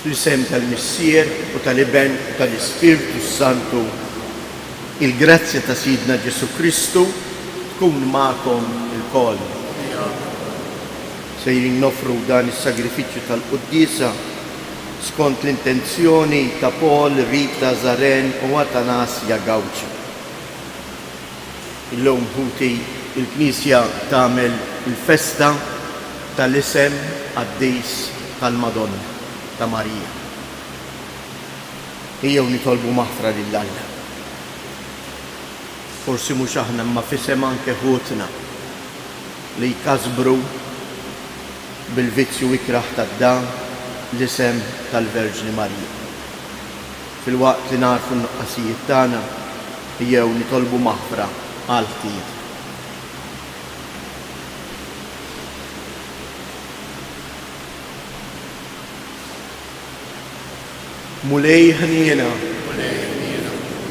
Fl-isem tal-Missier u tal-Iben u tal-Ispirtu s-Santu, il-grazzja ta' Sidna Ġesù Kristu tkun magħkom ilkoll. Sejrin noffru dan is-sagrifiċċju tal-quddiesa skont l-intenzjoni ta' Paul, Rita, Zaren u Atanasia Gauci. Illum ħuti il-Knisja tagħmel il-festa tal-isem qaddis tal-Madonna, ta' Marija. Ejjew nitolbu maħfra lil Alla. Forsi mhux aħna imma f'isem anke ħutna li jkasbru bil-vizzju ikrah tad-dagħa l-isem tal-Verġni Marija. Filwaqt li nagħrfu n-nuqqasijiet tagħna, ejjew nitolbu maħfra għal ħtijietna. Mulej ħniena.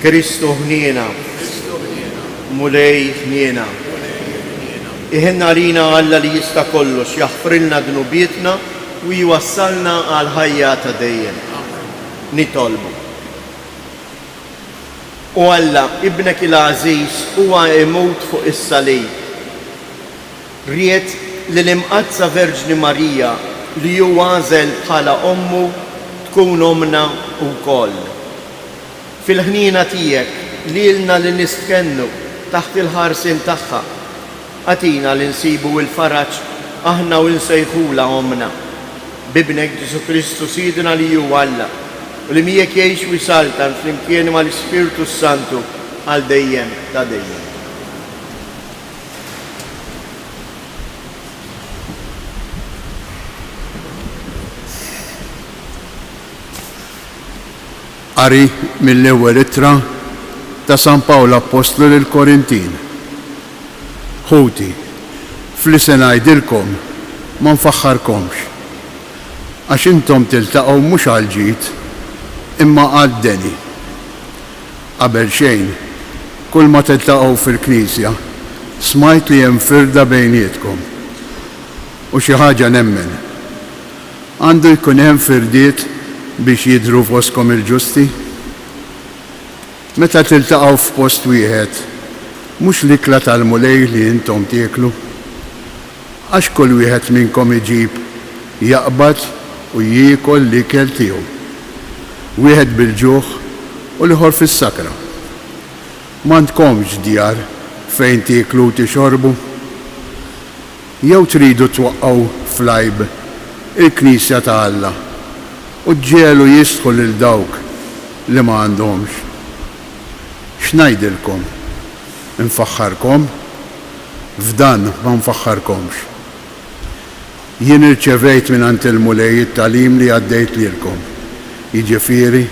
Kristu ħniena. Mulej ħniena. Iħenn għalina Alla li jista' kollox, jaħfrilna dnubietna u jwassalna għall-ħajja ta' dejjem. Nitolbu. O Alla, Ibnek il-għażiż huwa imut fuq is-salib. Ried li l-Imqaddsa Verġni Marija li hu għażel bħala Ommu tkun Ommna wkoll. Fil-ħniena tiegħek, lilna li nistkennu taħt il-ħarsien tagħha, agħtina li nsibu l-faraġ aħna u nsejħulha Ommna. B'Ibnek Ġesù Kristu Sidna li hu Alla, u li miegħek jgħix u jsaltan flimkien mal-Ispirtu s-Santu għal dejjem ta' dejjem. Qari mill-Ewwel Ittra ta' San Pawl Appostlu lill-Korintin. Ħuti, f'li se ngħidilkom ma nfaħħarkomx, għax intom tiltaqgħu mhux għall-ġid, imma għad-deni. Qabel xejn, kulma tiltaqgħu fil-knisja, smajt li hemm firda bejnietkom. U xi ħaġa nemmen. Għandu jkun hemm firdiet biex jidhru fostkom il-ġusti? Meta tiltaqgħu f'post wieħed, mhux l-ikla tal-Mulej li intom tieklu? Għax kull wieħed minnkom iġib, jaqbad u jiekol l-ikel tiegħu. Wieħed bil-ġuħ u l-ieħor fis-sakra. M'għandkomx djar fejn tieklu u tixorbu? Jew tridu twaqqgħu fl-għajb il-knisja ta' Alla u ġġegħlu jistħu lil dawk li ma għandhomx? X'ngħidilkom? Infaħħarkom? F'dan ma nfaħħarkomx. Jien irċevejt mingħand il-Mulej it-tagħlim li għaddejt lilkom, jiġifieri,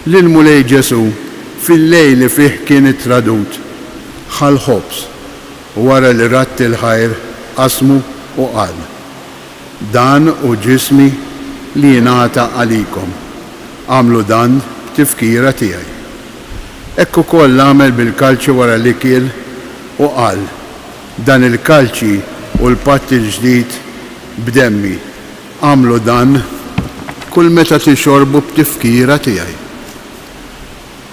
li l-Mulej Ġesù, fil-lejl li fih kien ittradut, ħa l-ħobż u wara li radd il-ħajr qasmu u qal, Dan hu ġismi li jingħata għalikom. Agħmlu dan b'tifkira tiegħi. Hekk ukoll għamel bil-kalċi wara li kiel u qal, Dan il-kalċi hu l-patt il-ġdid b'demmi. Agħmlu dan kull meta tixorbu b'tifkira tiegħi.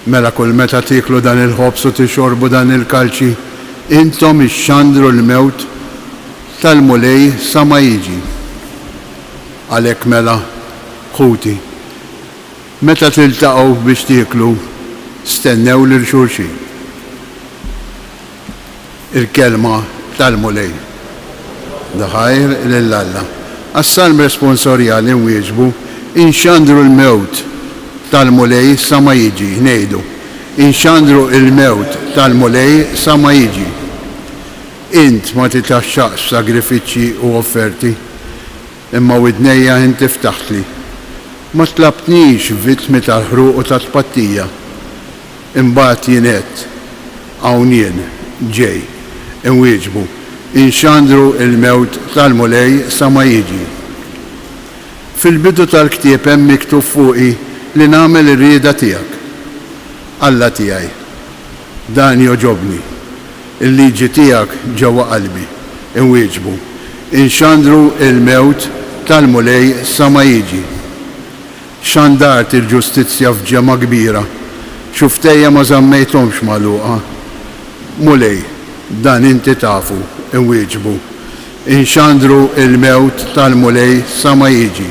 Mela kull meta tieklu dan il-ħobż u tixorbu dan il-kalċi, intom ixxandru l-mewt tal-Mulej sa ma jiġi. Għalhekk mela, ħuti, meta tiltaqgħu biex tieklu, stennew lil xulxin. Il-Kelma tal-Mulej. Ħajr lil Alla. Għas-Salm Responsorjali nwieġbu, Inxandru l-mewt tal-Mulej sa ma jiġi, ngħidu, Inxandru l-mewt tal-Mulej sa ma jiġi. Int ma titgħaxxaqx f'sagrifiċċji u offerti, imma widnejja inti ftaħtli. Ma tlabtnix vittmi tal-ħruq u tat-tpattija. Imbagħad jien għedt, Hawn jien, ġej. Inwieġbu, Inxandru l-mewt tal-Mulej sa ma jiġi. Fil-bidu tal-ktieb hemm miktub fuqi li nagħmel ir-rieda tiegħek. Alla tiegħi, dan jogħġobni. Il-liġi tiegħek ġewwa qalbi. Inwieġbu, Inxandru l-mewt tal-Mulej sa ma jiġi. Xandart il-ġustizzja f'ġemgħa kbira, xufftejja ma żammejthomx magħluqa. Mulej, dan inti tafu, inwieġbu. Inxandru l-mewt tal-Mulej sa ma jiġi.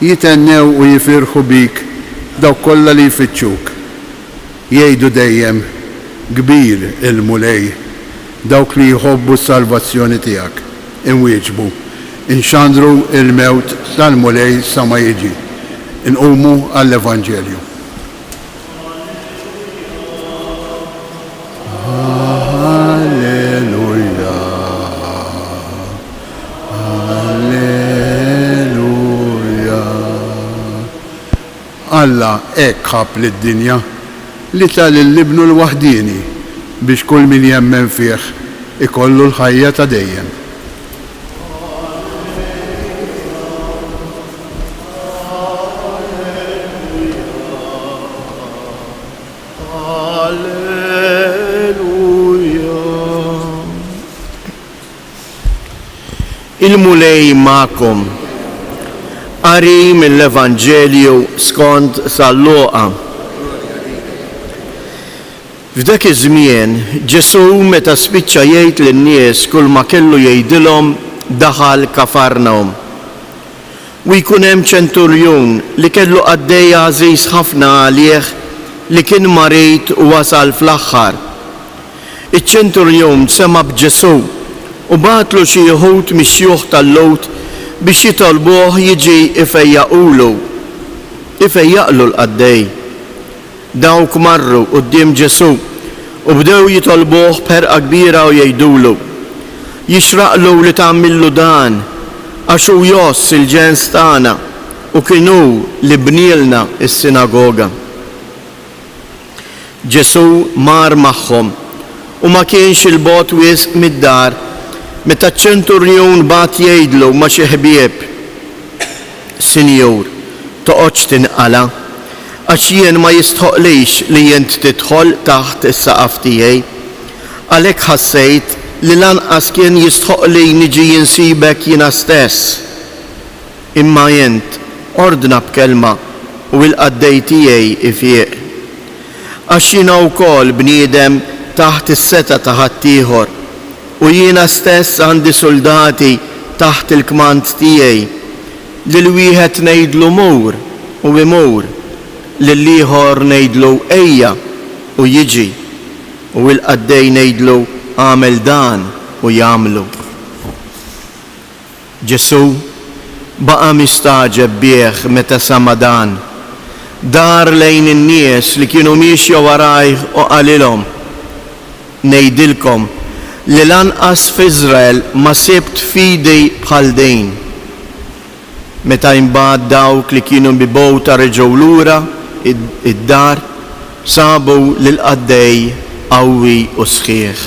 Jithennew u jifirħu bik dawk kollha li jfittxuk. Jgħidu dejjem, Kbir il-Mulej! Dawk li jħobbu s-salvazzjoni tiegħek, inwieġbu, Inxandru l-mewt tal-Mulej sa ma jiġi. Inqumu għall-Evanġelju. Alleluja, Alleluja. Alla hekk ħabb lid-dinja, li ta lil Ibnu l-waħdieni, biex kull min jemmen fih ikollu l-ħajja ta' dejjem. Il-Mulej magħkom. Qari mill-Evanġelju skont San Luqa. F'dak iż-żmien, Ġesù meta spiċċa jgħid lin-nies kulma kellu jgħidilhom daħal Kafarnahum. U jkun hemm ċenturjun li kellu qaddej għażiż ħafna għalih li kien marid u wasal fl-aħħar. Iċ-ċenturjun sema' b'Ġesù u bagħatlu xi uħud mix-xjuħ tal-Lhud biex jitolbuh jiġi jfejjaqulu, ifejjaqlu l-qaddej. Dawk marru quddiem Ġesù u bdew jitolbuh b'ħerqa kbira u jgħidulu, Jixraqlu li tagħmillu dan, għax hu jgħożż il-ġens tagħna u kien hu li bnielna s-sinagoga. Ġesù mar magħhom u ma kienx 'il bogħod wisq mid-dar meta ċ-ċenturjun bagħat jgħidlu ma' xi ħbieb, Sinjur, toqgħodx tinqala', għax jien ma jistħoqqlix li int tidħol taħt is-saqaf tiegħi. Għalhekk ħassejt li lanqas kien jistħoqqli niġi insibek jiena stess. Imma int ordna b'kelma u l-qaddej tiegħi jfieq. Għax jiena wkoll bniedem taħt is-setgħa ta' ħaddieħor, u jiena stess għandi suldati taħt il-kmand tiegħi. Lil wieħed ngħidlu 'Mur' u imur, lill-ieħor ngħidlu 'Ejja' u jiġi, u 'l-qaddej ngħidlu 'Agħmel dan' u jagħmlu. Ġesù baqa' mistagħġeb bih meta sama' dan. Dar lejn in-nies li kienu miexja warajh u qalilhom, Ngħidilkom li lanqas f'Iżrael ma sibt fidi bħal din. Meta imbagħad dawk li kienu mibgħuta reġgħu lura d-dar, sabu lill-qaddej qawwi u sħiħ.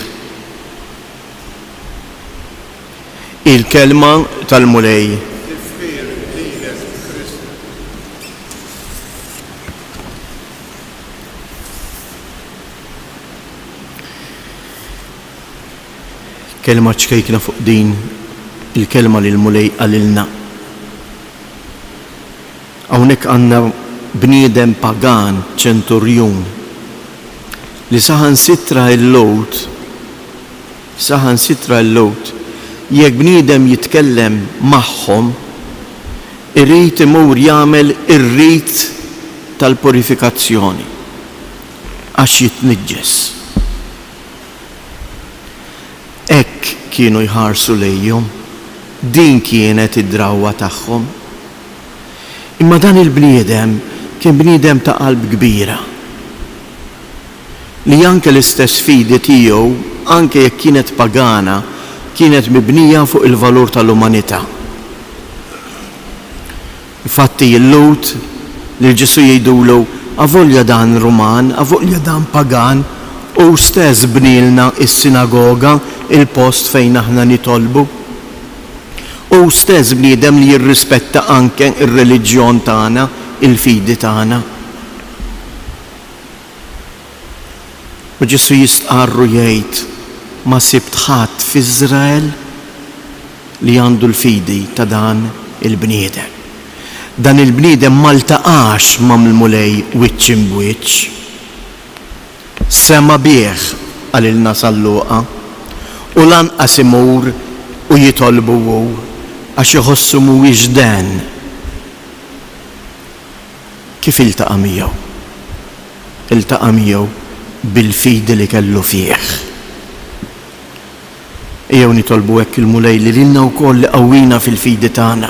Il-Kelma tal-Mulej. Tifħir lilek, Kristu. Kelma ċkejkna fuq din il-kelma li l-Mulej qalilna. Hawnhekk għandna bniedem pagan, ċenturjun, li saħansitra l-Lhud, saħansitra l-Lhud, jekk bniedem jitkellem magħhom, irid imur jagħmel ir-rit tal-purifikazzjoni. Għax jitniġġes. Hekk kienu jħarsu lejhom, din kienet id-drawwa tagħhom. Imma dan il-bniedem kien bniedem ta' qalb kbira, li anke l-istess fidi tiegħu, anke jekk kienet pagana, kienet mibnija fuq il-valur tal-umanità. Infatti l-Lhud lil Ġesù jgħidulu, Avolja dan Ruman, avolja dan pagan, hu stess bnielna s-sinagoga, il-post fejn aħna nitolbu. Hu stess bniedem li jirrispetta anke r-reliġjon tagħna, il-fidi tagħna. U Ġesù jistqarr u jgħid, Ma sibt ħadd f'Iżrael li għandu l-fidi ta' dan il-bniedem. Dan il-bniedem ma ltaqax mal-Mulej wiċċ imb'wiċċ. Sema' bih, qalilna San Luqa, u lanqas imur u jitolbu hu, għax iħossu mhuwiex den. Kif iltaqa' miegħu? Iltaqa' miegħu bil-fidi li kellu fih. Ejjew nitolbu hekk il-Mulej li lilna wkoll iqawwina fil-fidi tagħna.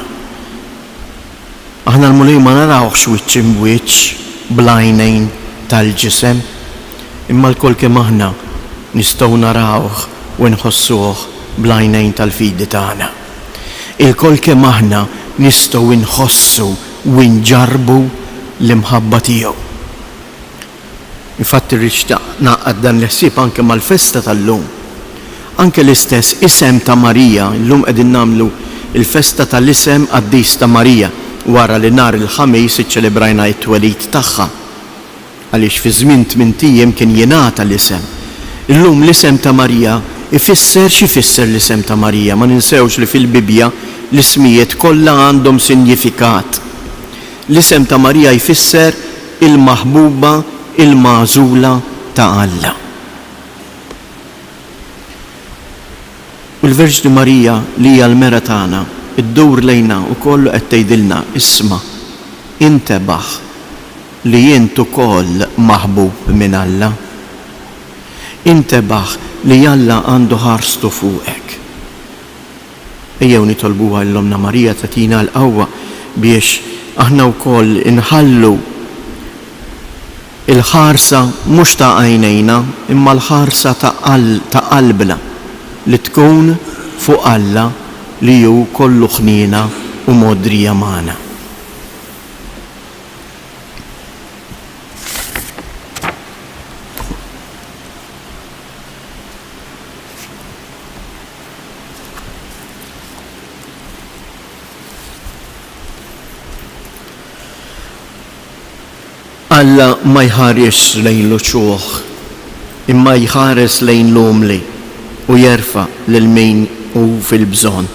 Aħna l-Mulej ma narawhx wiċċ imb'wiċċ bl-għajnejn tal-ġisem, imma lkoll kemm aħna nistgħu narawh u nħossuh bl-għajnejn tal-fidi tagħna. Ilkoll kemm aħna nistgħu nħossu u nġarrbu l-imħabba tiegħu. Infatti rrid ngħaqqad dan il-ħsieb anke mal-festa tal-lum. Anke l-istess isem ta' Marija, illum qegħdin nagħmlu l-festa tal-isem qaddis ta' Marija wara li nhar il-Ħamis iċċelebrajna t-twelid tagħha. Għaliex fi żmien tmint ijiem kien jingħata l-isem. Illum l-isem ta' Marija ifisser x'ifisser l-isem ta' Marija? Ma ninsewx li fil-Bibbja l-ismijiet kollha għandhom sinjifikat. L-isem ta' Marija jfisser il-maħbuba, il-magħżula ta' Alla. U l-Verġni Marija li hija l-mera tagħna, iddur lejna wkoll u qed tgħidilna, isma', intebaħ li int ukoll maħbub minn Alla. Intebaħ li Alla għandu ħarstu fuqek. Ejjew nitolbuha 'l Ommna Marija tagħtina l-qawwa biex aħna wkoll inħallu l-ħarsa mhux ta' għajnejna imma l-ħarsa ta' ta' qalbna li tkun fuq Alla li hu kollu ħniena u mogħdrija magħna. Alla ma jħarisx lejn l-uċuħ, imma jħares lejn l-umli u jerfa' lil min hu fil-bżonn.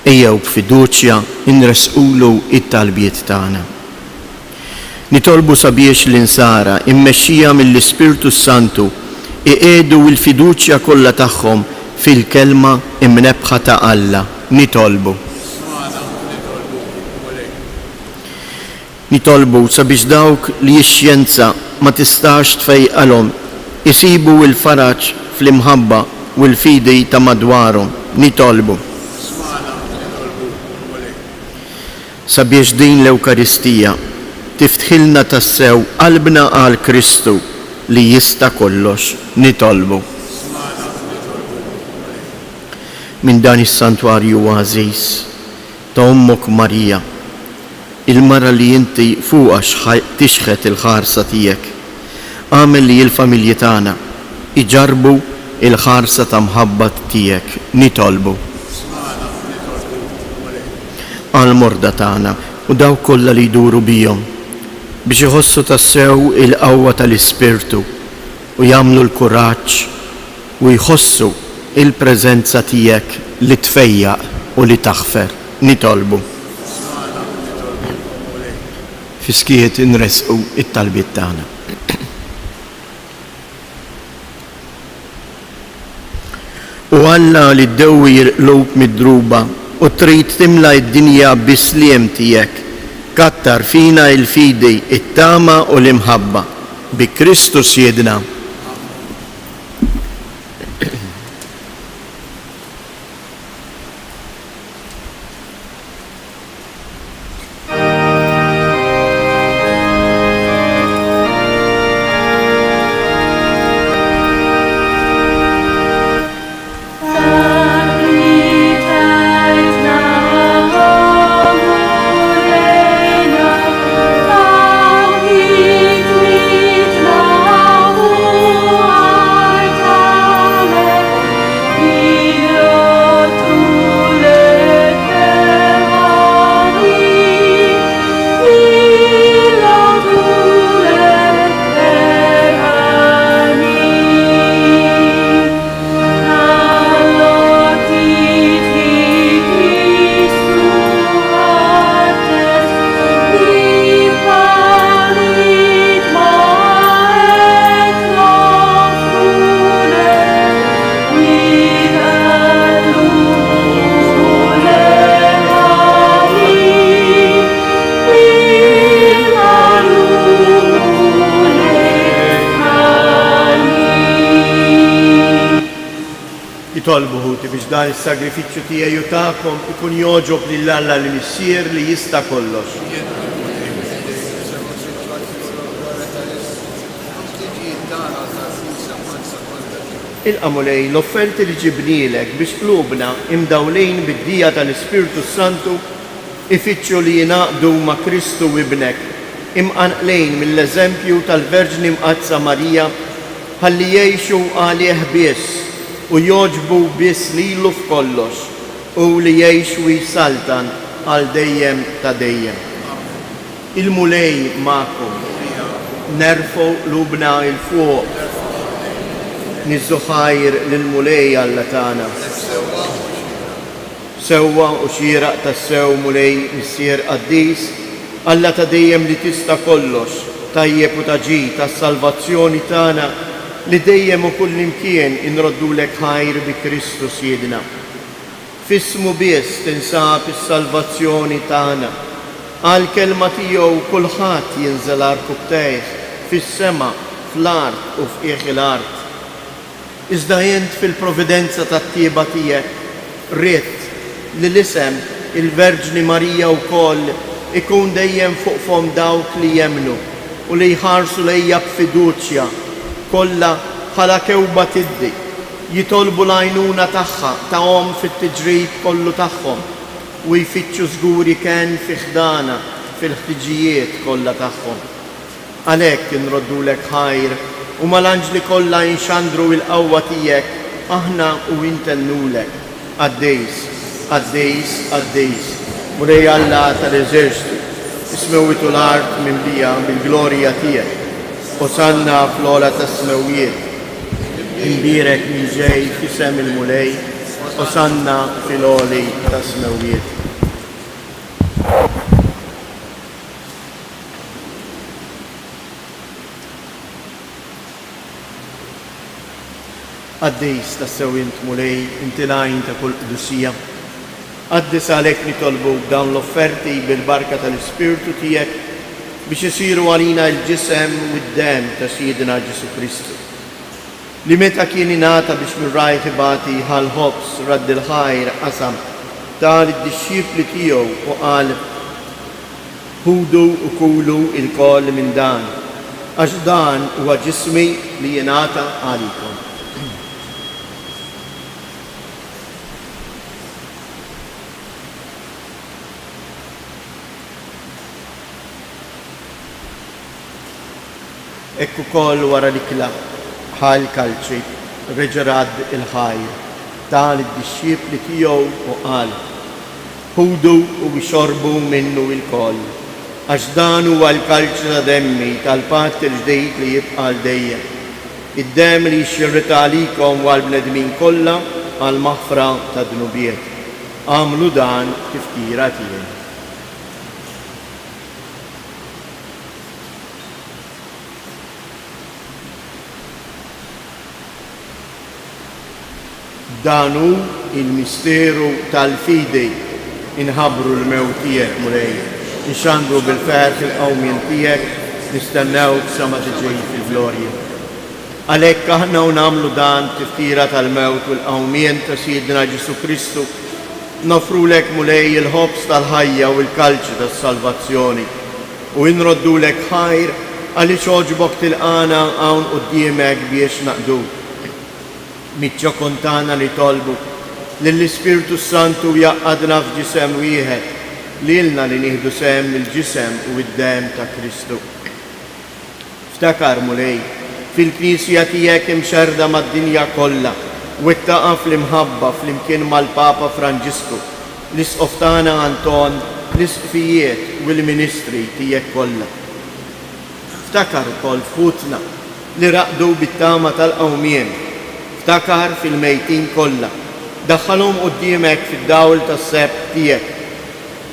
Ejjew b'fiduċja nressqulu t-talbiet tagħna. Nitolbu sabiex l-Insara, immexxija mill-Ispirtu s-Santu, iqiegħdu l-fiduċja kollha tagħhom fil-Kelma mnebbħa ta' Alla. Nitolbu. Smagħna nitolbuk, Mulej. Nitolbu sabiex dawk li x-xjenza ma tistax tfejqalhom isibu l-faraġ fl-imħabba u l-fidi ta' madwarhom. Nitolbu. Smagħna nitolbuk, Mulej. Sabiex din l-Ewkaristija tiftħilna tassew qalbna għal Kristu li jista' kollox, nitolbu. Smagħna nitolbuk, Mulej. Minn dan is-santwarju għażiż ta' Ommok Marija, il-mara li inti fuqha tixħet il-ħarsa tiegħek, agħmel li l-familji tagħna jġarrbu l-ħarsa ta' mħabba tiegħek. Nitolbu. Smagħna nitolbuk, Mulej. Għall-morda tagħna u dawk kollha li jduru bihom, biex iħossu tassew il-qawwa tal-Ispirtu u jagħmlu l-kuraġġ u jħossu l-preżenza tiegħek li tfejjaq u li taħfer. Nitolbu. Smagħna nitolbuk, Mulej. Fis-skiet inressqu t-talbiet tagħna. O Alla li ddewwi l-qlub midruba u trid timla d-dinja bis-sliem tiegħek, kattar fina l-fidi, it-tama u l-imħabba. Bi Kristu Sidna. Itolbu, ħuti, biex dan is-sagrifiċċju tiegħi u tagħkom ikun jogħġob lil Alla l-Missier li jista' kollox. Ilqa', Mulej, l-offerti li ġibnielek biex qlubna, imdawlin bid-dija tal-Ispirtu s-Santu, ifittxu li jingħaqdu ma' Kristu Ibnek, imqanqlin mill-eżempju tal-Verġni Mqaddsa Marija, ħalli jgħixu għalih biss u jogħġbu biss lilu f'kollox, hu li jgħix u jsaltan għal dejjem ta' dejjem. Il-Mulej magħkom. Nerfgħu qlubna 'l fuq. Niżżu ħajr lill-Mulej Alla tagħna. Sewwa u xieraq tassew, Mulej, Missier qaddis, Alla ta' dejjem li tista' kollox, tajjeb u ta' ġid għas-salvazzjoni tagħna, li dejjem u kullimkien inroddulek ħajr bi Kristu Sidna. F'ismu biss tinsab is-salvazzjoni tagħna. Għall-kelma tiegħu kulħadd jinżel għarkupptejh fis-sema, fl-art u f'qiegħ il-art. Iżda int fil-providenza tat-tjieba tiegħek ridt li l-isem il-Verġni Marija wkoll ikun dejjem fuq fomm dawk li jemmnu u li jħarsu lejha b'fiduċja kollha bħala kewba tiddi, jitolbu l-għajnuna tagħha ta' omm fit-tiġrib kollu tagħhom u jfittxu żguri kenn fi ħdanha fil-ħtiġijiet kollha tagħhom. Għalhekk inroddulek ħajr u mal-anġli kollha inxandru il-qawwa tiegħek aħna u intennulek, Qaddis, qaddis, qaddis, Mulej Alla tal-eżerċti, is-smewwiet u l-art mimlija bil-glorja tiegħek. Osanna fl-ogħla tas-smewwiet. Imbierek min ġej f'isem il-Mulej, Osanna fil-għoli tas-smewwiet. Qaddis tassew int, Mulej, inti l-għajn ta' kull qdusija. Qaddis għalhekk nitolbuk dawn l-offerti bil-barka tal-Ispirtu tiegħek biex isiru għalina l-ġisem u d-demm ta' Sidna Ġesù Kristu. Li meta kien ingħata biex minn rajh ibati ħa l-ħobż, radd il-ħajr, qasam, ta lid-dixxipli tiegħu u qal, Ħudu u kulu lkoll minn dan, għax dan huwa ġismi li jingħata għalikom. Hekk ukoll wara l-ikla, ħa l-kalċi, reġa' radd il-ħajr, ta lid-dixxipli tiegħu u qal, Ħudu u ixorbu minnu ilkoll, għax dan huwa l-kalċi ta' demmi tal-patt il-ġdid li jibqa' għal dejjem, id-demm li jxirrid għalikom u għall-bnedmin kollha għall-maħfra tad-dnubiet. Agħmlu dan b'tifkira tiegħi. Dan hu l-misteru tal-fidi, inħabbru l-mewt tiegħek, Mulej, inxandru bil-ferħ il-qawmien tiegħek, nistennewk sa ma tiġi fil-glorja. Għalhekk aħna u nagħmlu dan b'tifkira tal-mewt u l-qawmien ta' Sidna Ġesù Kristu, noffrulek, Mulej, il-ħobż tal-ħajja u l-kalċi tas-salvazzjoni, u inroddulek ħajr għaliex għoġbok tilqagħna hawn quddiemek biex naqduk. Miċ-ċokon tagħna nitolbu lill-Ispirtu s-Santu jgħaqqadna f'ġisem wieħed, lilna li nieħdu sehem mill-ġisem u d-demm ta' Kristu. Ftakar, Mulej, fil-Knisja tiegħek imxerrda mad-dinja kollha, wettaqha fl-imħabba flimkien mal-Papa Franġisku, l-Isqof tagħna Anton, l-Isqfijiet u l-ministri tiegħek kollha. Ftakar ukoll f'ħutna li raqdu bit-tama tal-qawmien. Ftakar fil-mejtin kollha. Daħħalhom quddiemek fid-dawl tas-sebħ tiegħek.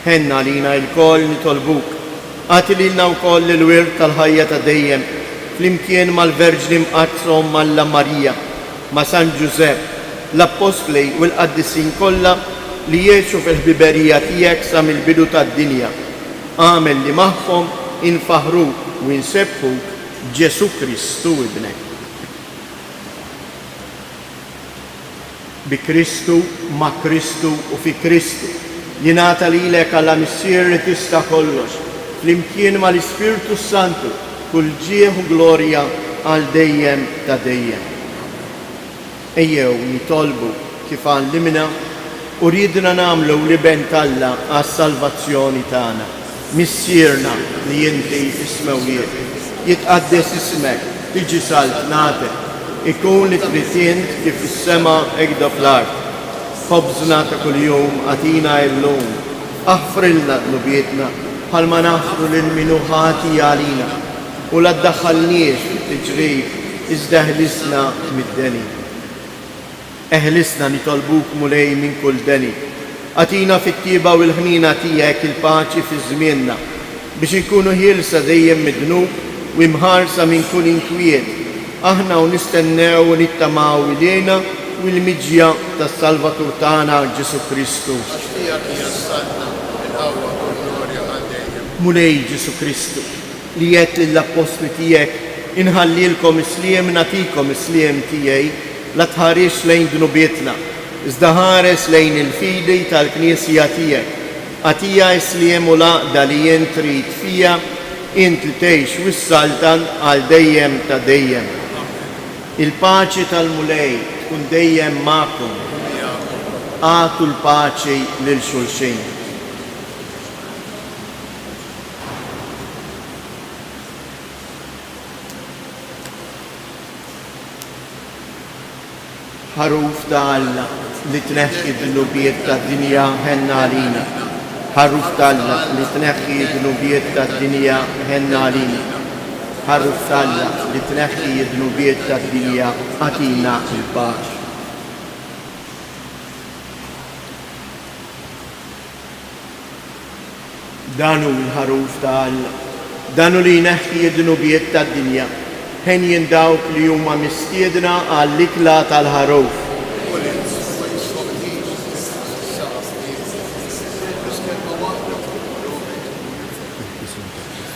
Ħenn għalina ilkoll nitolbuk. Agħti lilna wkoll il-wirt tal-ħajja ta' dejjem, flimkien mal-Verġni Mqaddsa Omm Alla Marija, ma' San Ġużepp, l-Appostli u l-qaddisin kollha li għexu fil-ħbiberija tiegħek sa mill-bidu tad-dinja. Agħmel li magħhom infaħħruk u insebbħuk b'Ġesù Kristu Ibnek. Bi Kristu, ma' Kristu u fi Kristu, jingħata lilek Alla Missier li tista' kollox, flimkien mal-Ispirtu s-Santu, kull ġieħ u glorja għal dejjem ta' dejjem. Ejjew nitolbu kif għallimna u riedna nagħmlu l-Iben t'Alla għas-salvazzjoni tagħna. Missierna li inti fis-smewwiet, jitqaddes ismek, tiġi saltnatek, ikun li trid int kif fis-sema hekk fl-art. Ħobżna ta' kuljum agħtina illum. Aħfrilna dnubietna bħalma naħfru lil min hu ħati għalina. U la ddaħħalniex fit-tiġrib, iżda eħlisna mid-deni. Eħlisna, nitolbuk, Mulej, minn kull deni. Agħtina fit-tjieba u l-ħniena tiegħek il-paċi fi żmienna, biex inkunu ħielsa dejjem mid-dnub u imħarsa minn kull inkwiet, aħna u nistennew u nittamaw il-hena u l-miġja tas-Salvatur tagħna Ġesù Kristu. Għax tiegħek hija s-saltna, il-qawwa u l-glorja għal dejjem. Mulej Ġesù Kristu, li għedt lill-appostli tiegħek, Inħallilkom is-sliem, nagħtikom is-sliem tiegħi, la tħarisx lejn dnubietna, iżda ħares lejn il-fidi tal-Knisja tiegħek. Agħtiha s-sliem u l-għaqda li int trid fiha, int li tgħix u ssaltan għal dejjem ta' dejjem. Il-paċi tal-Mulej tkun dejjem magħkom. Agħtu l-paċi lil xulxin. Ħaruf ta' Alla li tneħħi d-dnubiet tad-dinja ħenn għalina. Ħaruf t'Alla li tneħħi d-dnubiet tad-dinja ħenn għalina. Ħaruf t'Alla li tneħħi d-dnubiet tad-dinja agħtina l-paċi. Dan hu l-Ħaruf ta' Alla, dan hu li jneħħi d-dnubiet tad-dinja. Henjin dawk li huma mistiedna għall-ikla tal-Ħaruf. Ulied, ma jistħoqqlix li tidħol is-saqaf tiegħi, biss kelma waħda u ruħi tkun mifdija.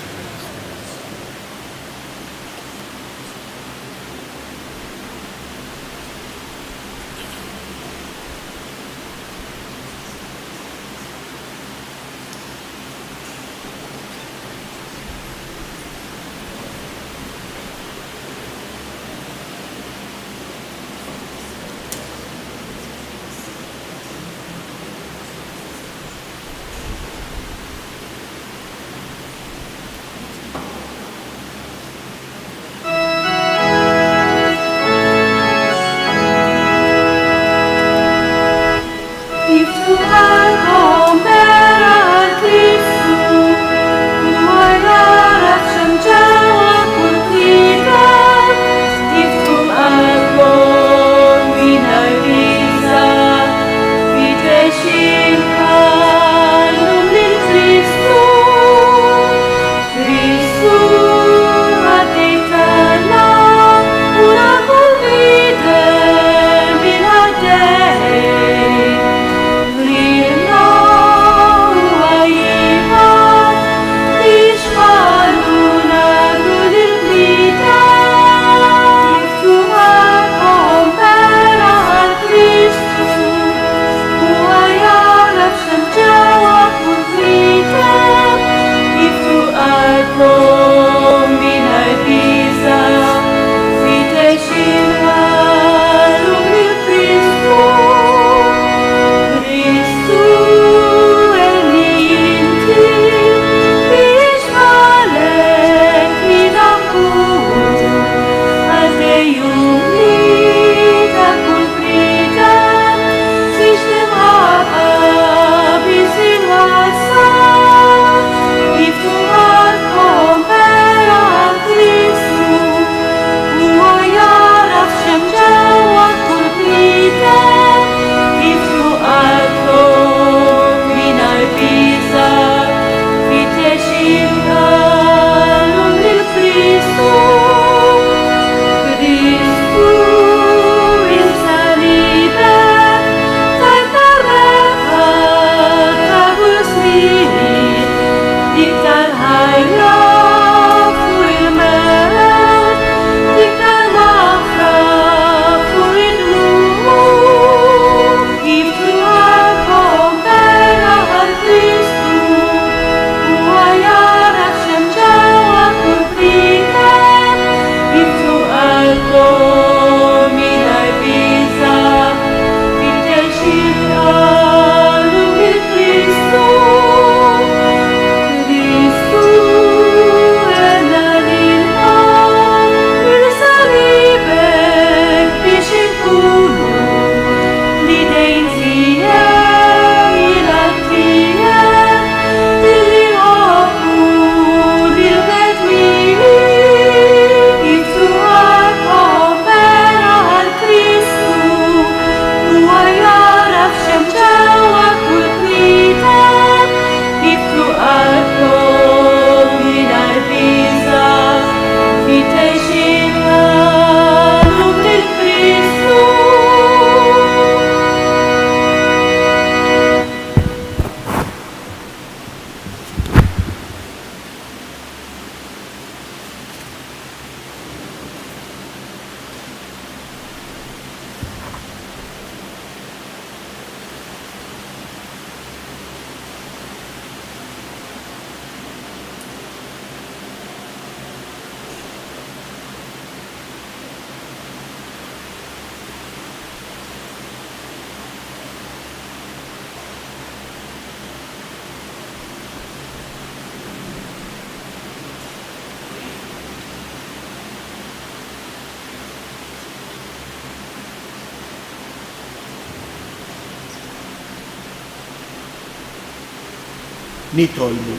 Nitolbu.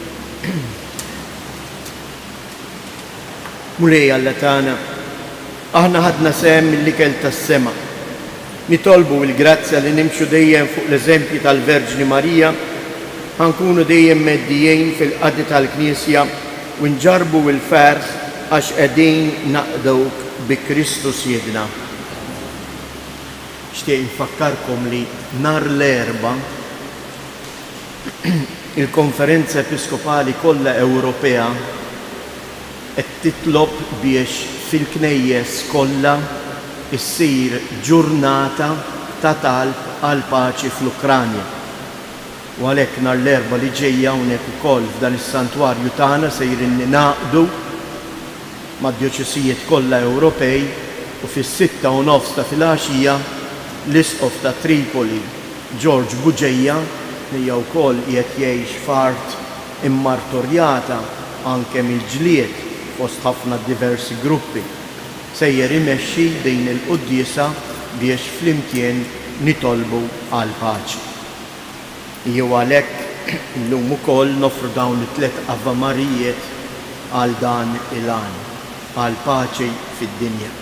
Mulej Alla tagħna, aħna ħadna sehem mill-ikel tas-sema. Nitolbu l-grazzja li nimxu dejjem fuq l-eżempji tal-Verġni Marija, ħa nkunu dejjem mgħeddijin fil-qadi tal-Knisja u nġarrbu l-ferħ għax qegħdin naqduk bi Kristu Sidna. Nixtieq infakkarkom li nhar l-Erbgħa il-Konferenza Episkopali kollha Ewropea qed titlob biex fil-knejjes kollha ssir ġurnata ta' talb għall-paċi fl-Ukranja. U għalhekk nhar l-Erbgħa li ġejja hawnhekk ukoll f'dan is-santwarju tagħna sejrin ningħaqdu mad-djoċesijiet kollha Ewropej u fis-6:30 ta' filgħaxija l-Isqof ta' Tripoli George Bugeja li wkoll qiegħed jgħix f'art immartorjata anke mill-ġlied fost ħafna diversi gruppi, sejjer imexxi din il-quddiesa biex flimkien nitolbu għall-paċi. Jew għalhekk illum ukoll noffru dawn it-tlett Avamarijiet għal dan il-għan, għall-paċi fid-dinja.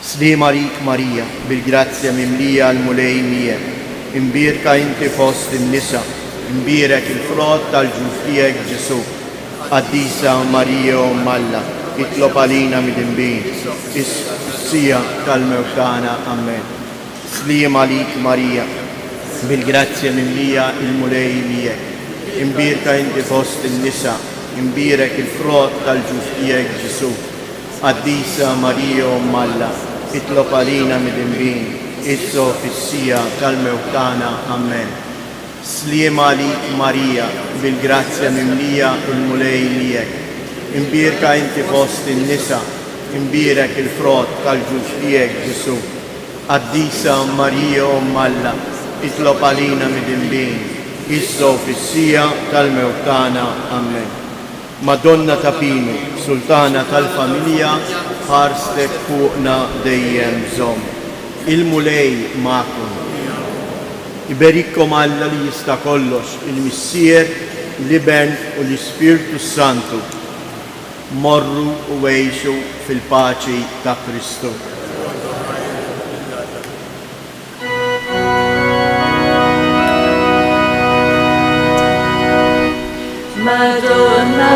Sliem għalik Marija, bil-grazzja mimlija l-Mulej miegħek, imbierka inti fost in-nisa, imbierek il-frott tal-ġuf tiegħek Ġesù. Qaddisa Marija Omm Alla, itlob għalina midinbin, issa u fis-siegħa tal-mewt tagħna. Ammen. Sliem għalik Marija, bil-grazzja mimlija il-Mulej miegħek, imbierka inti fost in-nisa, imbierek il-frott tal-ġuf tiegħek Ġesù. Qaddisa Marija Omm Alla, itlob għalina midinbin, issa u fis-siegħa tal-mewt tagħna. Ammen. Sliem għalik Marija, bil-grazzja mimlija il-Mulej miegħek. Imbierka inti fost in-nisa, imbierek il-frott tal-ġuf tiegħek Ġesù. Qaddisa Marija Omm Alla, itlob għalina midinbin, issa u fis-siegħa tal-mewt tagħna. Ammen. Madonna ta' Pinu, Sultana tal-familja, ħarstek fuqna dejjem żomm. Il-Mulej magħkom. Iberikkom Alla li jista' kollox, il-Missier, l-Iben u l-Ispirtu s-Santu. Morru u għixu fil-paċi ta' Kristu. Madonna.